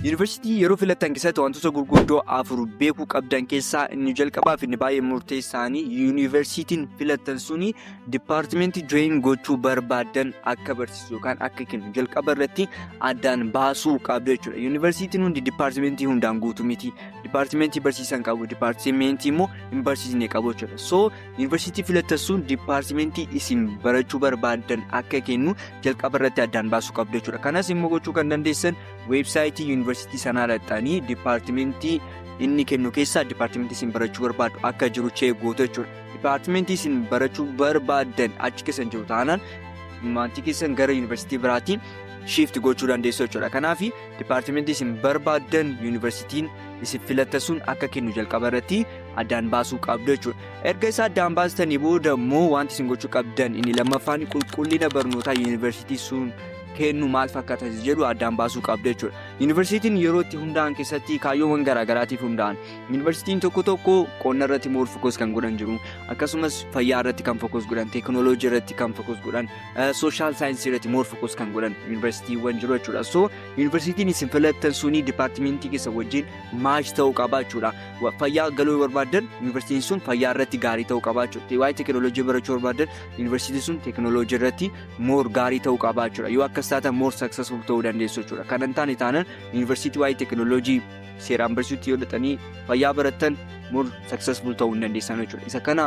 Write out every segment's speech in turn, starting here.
Yuunivarsiitii yeroo filattan keessatti wantoota gurguddoo afur beekuu qabdan keessaa inni jalqabaaf inni baay'ee murteessaanii yuunivarsiitiin filattan suni dipaartimentii join gochuu barbaaddan akka barsiisu yookaan akka kennu jalqaba irratti addaan baasuu qabdu jechuudha. Yuunivarsiitiin hundi dipaartimentii hundaan guutuu miti. Dipaartimentii barsiisan qabu, dipaartimentii immoo hin barsiisne qabu jechuudha. So yuunivarsiitii filattan sun dipaartimentii isin barachuu barbaaddan akka kennu jalqaba irratti addaan baasuu qabdu jechuudha. Kanas immoo gochuu kan dandeessan weebsaayitii yuunivarsiitii sanaa dhaqxanii dipaartimentii inni kennu keessaa dipaartimentii isin barachuu barbaaddu akka jiru check gootu jechuudha. Dipaartimentii isin barachuu barbaaddan achi keessa hin jiru taanaan maatii keessan gara yuunivarsiitii biraatiin shift gochuu dandeessu jechuudha. Kanaaf dipaartimentii isin barbaaddan yuunivarsiitiin isin filatta sun akka kennu jalqaba irratti addaan baasuu qabdu jechuudha. Erga isa addaan baastanii booda immoo wanti isin gochuu qabdan inni lammaffaan qulqullina barnootaa yuunivarsiitii sun kennu maal fakkaata jedhu addaan baasuu qabdu jechuudha. Yuunivarsiitiin yeroo itti hundaa'an keessatti kaayyoowwan garaagaraatiif hundaa'an. Yuunivarsiitiin tokko tokko qonna irratti more focus kan godhan jiru. Akkasumas fayyaa irratti kan focus godhan, teekinooloojii irratti kan focus godhan, social science irratti more focus kan godhan yuunivarsiitiiwwan jiru jechuudha. So yuunivarsiitiin isin filattan suni dipaartimentii keessa wajjin match ta'uu qaba jechuudha. Fayyaa galuu barbaaddan yuunivarsiitiin sun fayyaa irratti gaarii ta'uu qaba jechuudha. Waa'ee teekinooloojii barachuu barbaaddan yuunivarsiitiin sun teekinooloojii irratti more gaarii ta'uu qaba jechuudha. Yoo akkas taatan more successful ta'uu dandeessu jechuudha. Kan hin taane taanaan yuunivarsiitii waa'ee teekinooloojii seeraan barsiisutti yoo dhaqxanii fayyaa barattan more successful ta'uu hin dandeessan jechuudha. Isa kana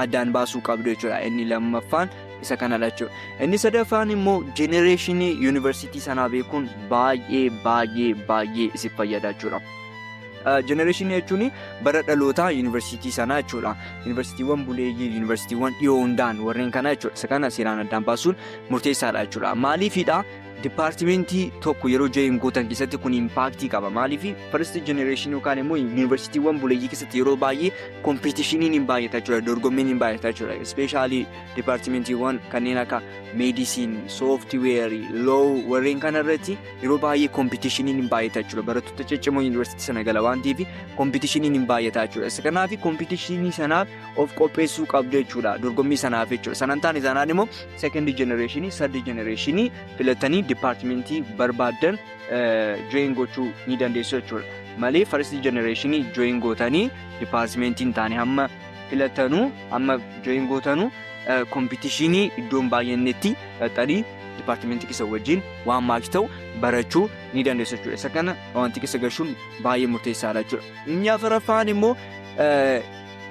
addaan baasuu qabdu jechuudha. Inni lammaffaan isa kanadha jechuudha. Inni sadaffaan immoo generationii yuunivarsiitii sanaa beekuun baay'ee baay'ee baay'ee isin fayyada jechuudha. Generationii jechuun bara dhalootaa yuunivarsiitii sanaa jechuudha. Yuunivarsiitiiwwan buleeyyii, yuunivarsiitiiwwan dhiyoo hundaan warreen kana jechuudha. Isa kana seeraan addaan baasuun murteessaadha jechuudha. Maaliifidha? Dipaartimentii tokko yeroo join gootan keessatti kun impactii qaba. Maaliif? First generationii yookaan immoo yuunivarsiitiiwwan buleeyyii keessatti yeroo baay'ee competitioniin hin baay'ata jechuudha. Dorgommiin hin baay'ata jechuudha. Especially dipaartimentiiwwan kanneen akka medicine, softwareii, law warreen kana irratti yeroo baay'ee competitioniin hin baay'ata jechuudha. Barattoota ciccimoo yuunivarsiitii sana gala waan ta'eef competitioniin hin baay'ata jechuudha. Isa kanaaf competitionii sanaaf of qopheessuu qabdu jechuudha. Dorgommii sanaaf jechuudha. Sanan taane sanaan immoo second generationii, third generationii filatanii dipaartimentii barbaaddan join gochuu ni dandeessu jechuudha. Malee first generationii join gootanii dipaartimentii hin taane hamma filatanuu, hamma join gootanuu, competitionii iddoon baay'innetti dhaqxanii dipaartimentii keessa wajjin waan match ta'u barachuu ni dandeessu jechuudha. Isa kana wanti keessa gashuun baay'ee murteessaadha jechuudha. Inni afuraffaan immoo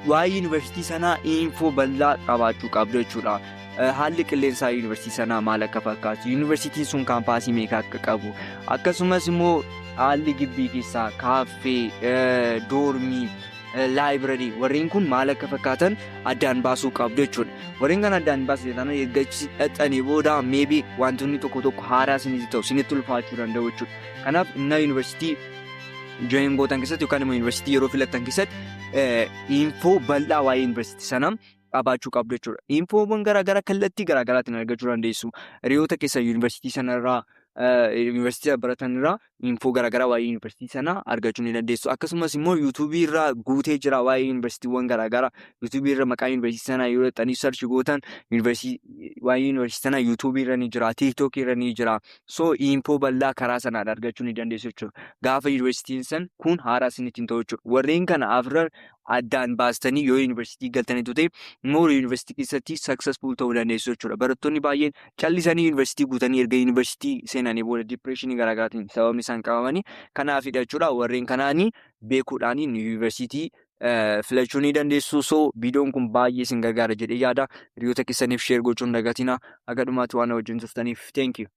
waa'ee yuunivarsiitii sanaa info bal'aa qabaachuu qabdu jechuudha. Haalli qilleensaa yuunivarsiitii sanaa maal akka fakkaatu, yuunivarsiitiin sun campusii meeqa akka qabu, akkasumas immoo haalli gibbii keessaa kaaffee, dormii, library warreen kun maal akka fakkaatan addaan baasuu qabdu jechuudha. Warreen kana addaan baasuu taanaan erga dhaqxanii booda maybe wantoonni tokko tokko haaraa isinitti ta'u, isinitti ulfaachuu danda'u jechuudha. Kanaaf innaa yuunivarsiitii join gootan keessatti yookaan immoo yuunivarsiitii yeroo filattan keessatti info bal'aa waa'ee yuunivarsiitii sanaa qabaachuu qabdu jechuudha. Infoowwan garaagaraa kallattii garaagaraatiin argachuu dandeessu. Hiriyoota keessa yuunivarsiitii sanarraa, yuunivarsiitii baratan irraa info garaagaraa waa'ee yuunivarsiitii sanaa argachuu ni dandeessu. Akkasumas immoo YouTubeii irraa guutee jira waa'ee yuunivarsiitiiwwan garaagaraa. YouTubeii irra maqaa yuunivarsiitii sanaa yoo dhaqxanii search gootan waa'ee yuunivarsiitii sanaa YouTubeii irra ni jira, TikTokii irra ni jira. So info bal'aa karaa sanaan argachuu ni dandeessu jechuudha. Gaafa yuunivarsiitiin san kun haaraa isinitti hin ta'u jechuudha. Warreen kana afran addaan baastanii yoo yuunivarsiitii galtaniitu ta'e immoo yuunivarsiitii keessatti successful ta'uu dandeessu jechuudha. Barattoonni baay'een callisanii yuunivarsiitii guutanii erga yuunivarsiitii seenanii booda depressionii garaagaraatiin sababni isaan qabamanii kanaafidha jechuudha. Warreen kanaanii beekuudhaan yuunivarsiitii filachuu ni dandeessu. So viidiyoon kun baay'ee isin gargaara jedhee yaada. Hiriyoota keessaniif share gochuun dagatina. Haga dhumaatti waan wajjin turtaniif thank you.